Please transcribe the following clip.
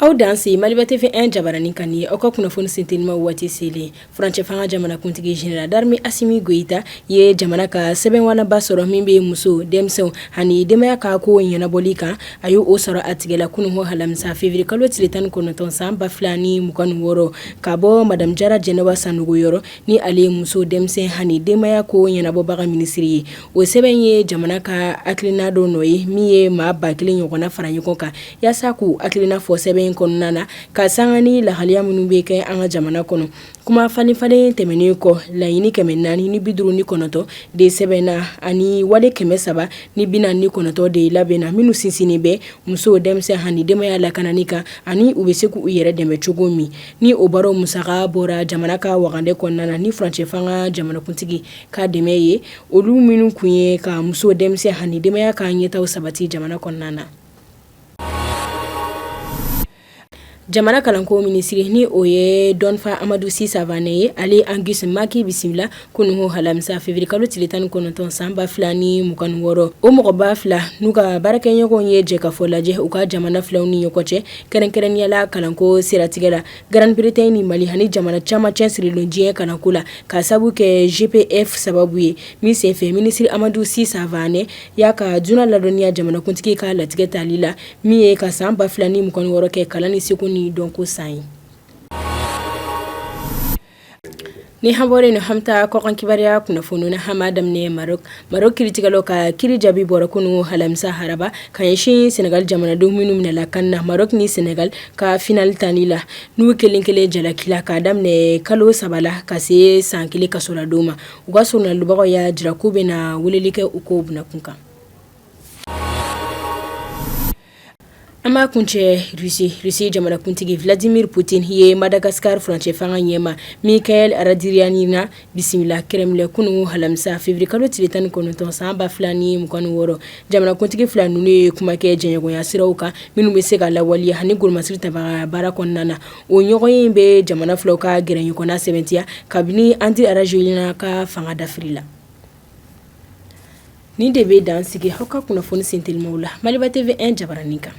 Aw danse Maliba TV 1 jabaranin kan ni aw ka kunnafoni sentelima waati selen. Furancɛ fanga jamanakuntigi général d'armée Asimi Goyita ye jamana ka sɛbɛnwanaba sɔrɔ min bɛ muso, denmisɛnw ani denbaya ka ko ɲɛnabɔli kan. A y'o sɔrɔ a tigɛ la kununko alamisa février kalo tile 19 san 2026 ka bɔ madame Jara Jɛnɛba Sanogo yɔrɔ, ni ale ye muso, denmisɛn ani denbaya ko ɲɛnabɔbaga minisiri ye. O sɛbɛn ye jamana ka hakilina dɔ nɔ ye min ye maa 1000 ɲɔgɔnna fara ɲɔgɔn kan yaasa k'u hakilina fɔ sɛbɛn in kɔnɔna na ka sanga ni lahaliya minnu bɛ kɛ an ka jamana kɔnɔ. Kuma falen falen tɛmɛnen kɔ, laɲini 459 de sɛbɛnna ani wale 349 de labɛnna minnu sinsinnen bɛ muso, denmisɛn ani denbaya lakanani kan ani u bɛ se k'u yɛrɛ dɛmɛ cogo min. Ni o baaraw musaka bɔra jamana ka wagande kɔnɔna na ni furancɛ fanga jamanakuntigi ka dɛmɛ ye, olu minnu kun ye ka muso, denmisɛn ani denbaya ka ɲɛtaaw sabati jamana kɔnɔna na. Jamana kalanko minisiri, ni o ye dɔnfa Amadu Si Savanɛ ye, ale Angus Maki bisimila kununko alamisa février kalo tile 19 san 2026. O mɔgɔba fila n'u ka baarakɛɲɔgɔnw ye jɛkafɔ lajɛ u ka jamana filaw ni ɲɔgɔn cɛ, kɛrɛnkɛrɛnnenya la kalanko siratigɛ la. Grande-Bretagne ni Mali ani jamana caman cɛsirilen diɲɛ kalanko la ka sabu kɛ GPF sababu ye min senfɛ, minisiri Amadu Si Savanɛ y'a ka dunan ladɔnniya jamanakuntigi ka latigɛ tali la min ye ka san 2026 kɛ kalan ni seko ni dɔnko san ye. Ni an bɔra yen, an bɛ taa kɔkan kibaruya kunnafoni na. An b'a daminɛ Maroc. Maroc kiritigɛlaw ka kiri jaabi bɔra kunun alamisa araba ka ɲɛsin Senegal jamanadenw minnu minɛla CAN na, Maroc ni Senegal ka finali tanni la, n'u kelen kelen jalakila k'a daminɛ kalo 3 la ka se san 1 kasoladon ma. U ka solonalibagaw y'a jira k'u bɛna weleli kɛ u ko bunakun kan. An b'a kuncɛ Russie. Russie jamanakuntigi Vladimir Poutine ye Madagascar furancɛ fanga ɲɛmaa Michael Randrianirina bisimila Kremlin kunun alamisa février kalo tile 19 san 2026. Jamanakuntigi fila ninnu ye kuma kɛ jɛɲɔgɔnya siraw kan minnu bɛ se ka lawaleya ani golomasiri tabaga baara kɔnɔna na. O ɲɔgɔnye in bɛ jamana filaw ka gɛrɛɲɔgɔnna sɛmɛntiya kabini Andry Rajoelina ka fanga dafiri la. Nin de bɛ dan sigi aw ka kunnafoni sentelimaw la Maliba TV 1 jabaranin kan.